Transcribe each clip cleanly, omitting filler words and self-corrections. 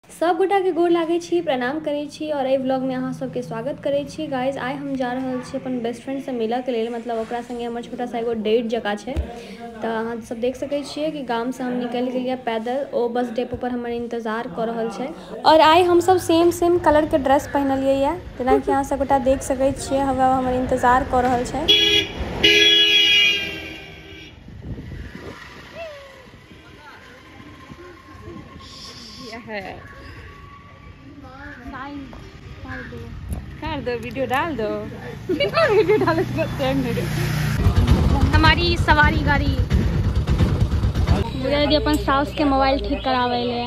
सब गोटा के गोर लागै छी, प्रणाम करै छी और एहि व्लॉग में अहाँ सबके स्वागत करै छी। गाइज आइ हम जा रहल छी अपन बेस्ट फ्रेंड से मिलऽ के लेल, मतलब ओकरा संगे हमर छोटा सा एगो डेट जकाँ छै। तऽ अहाँ सब देख सकै छियै कि गाम से हम निकलि गेलियै पैदल, ओ बस डेपो पर हमर इंतजार कऽ रहल छै। और आइ हमसब सेम सेम कलर के ड्रेस पहिनलियै ये, जेनाकि अहाँ सब गोटा देख सकै छियै, हवा हमर इंतजार कऽ रहल छै। है कर दो, वीडियो डाल दो। वीडियो डालो मेरे। हमारी सवारी गाड़ी बुझा दीदी अपन सास के मोबाइल ठीक करावे ले।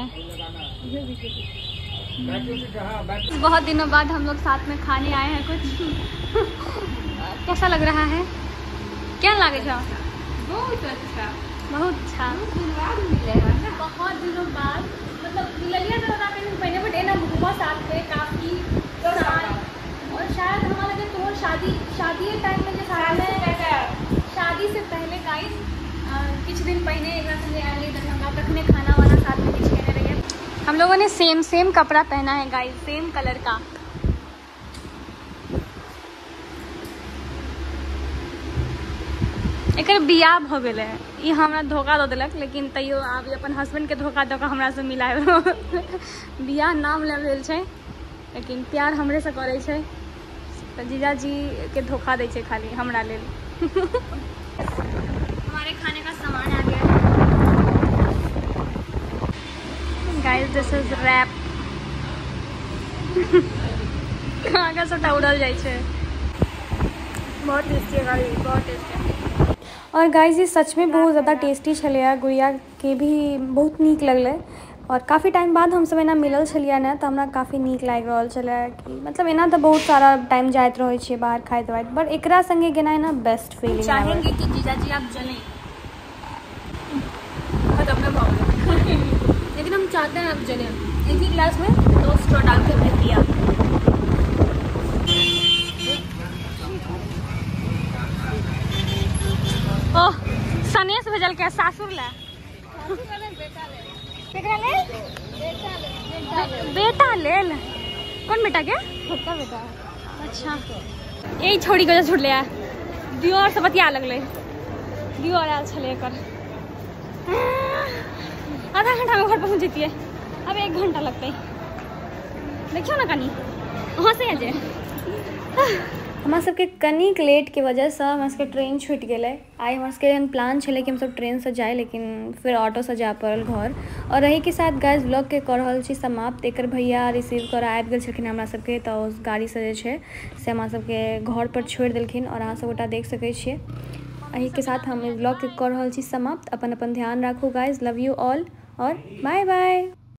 बहुत दिनों बाद हम लोग साथ में खाने आए हैं कुछ। कैसा लग रहा है? क्या लगे छा? बहुत अच्छा, बहुत अच्छा। बहुत दिनों बाद, मतलब मिललिया तो पहले, बट एना घूमा साथ में काफी साल। और शायद हमारा लगे तो शादी शादी टाइम में, साथ में शादी से पहले गाइस कुछ दिन पहले एक संगे आयल दरभंगा, तखने खाना वाना साथ में कुछ खेने रहिए। हम लोगों ने सेम सेम कपड़ा पहना है गाइस, सेम कलर का। एकर बियाह भ गेलै, ई हमरा धोखा दऽ देलक, लेकिन तैयो आब अपन हस्बैंड के धोखा दऽ कऽ हमरा से मिलाय। बियाह नाम ले भेल छै, लेकिन प्यार हमरे से करै छै, तऽ जीजाजी के धोखा दै छै खाली हमरा लेल। हमारे खाने का सामान आ गया गाइस, this is rap. कहाँ सबटा उड़ल जाइ छै। बहुत टेस्टी है गाइस, बहुत टेस्टी है। और गाइस ये सच में बहुत ज़्यादा टेस्टी छलैया, गुड़िया के भी बहुत नीक लगलै। और काफ़ी टाइम बाद हमसब एना मिलल छलियै ने, तऽ हमरा काफ़ी नीक लागि रहल छलै कि मतलब एना तऽ बहुत सारा टाइम जाइत रहै छियै बाहर खाइत वाइत, बट एकरा संगे गेनाइ ने बेस्ट फीलिंग। चाहेंगे कि जीजाजी आप जलें, लेकिन हम चाहते हैं आप जलें। एक ही ग्लास में 2 स्ट्रॉ डाल के हमने पिया। ओह, सनेस भेजल के सासुर ला, बेटा लेल। कौन बेटा के? छोटका बेटा। अच्छा, यही छोड़ी के छुटले दियोर से बतिया लगले। दियोर आयल छलै एकर। आधा घंटा में घर पहुँच जतियै, अब 1 घंटा लगतै। देखियौ ना कनी वहाँ से जे हमरा सबके कनिक लेट के वजहसँ हमरा सबके ट्रेन छूटि गेलै। आइ हमरा सबके एहन प्लान छलै कि हमसब ट्रेनसँ जाइ, लेकिन फिर ऑटोसँ जाय पड़ल घर। और एहिके साथ गाइस व्लॉग के कऽ रहल छी समाप्त। एकर भैया रिसीव करऽ आबि गेल छलखिन हमरा सबके, तऽ गाड़ीसँ जे छै से हमरा सबके घर पर छोड़ि देलखिन। और अहाँ सब गोटा देख सकै छियै। एहिके साथ हम व्लॉग के कऽ रहल छी समाप्त। अपन अपन ध्यान राखू गाइस, लव you all और बाय बाय।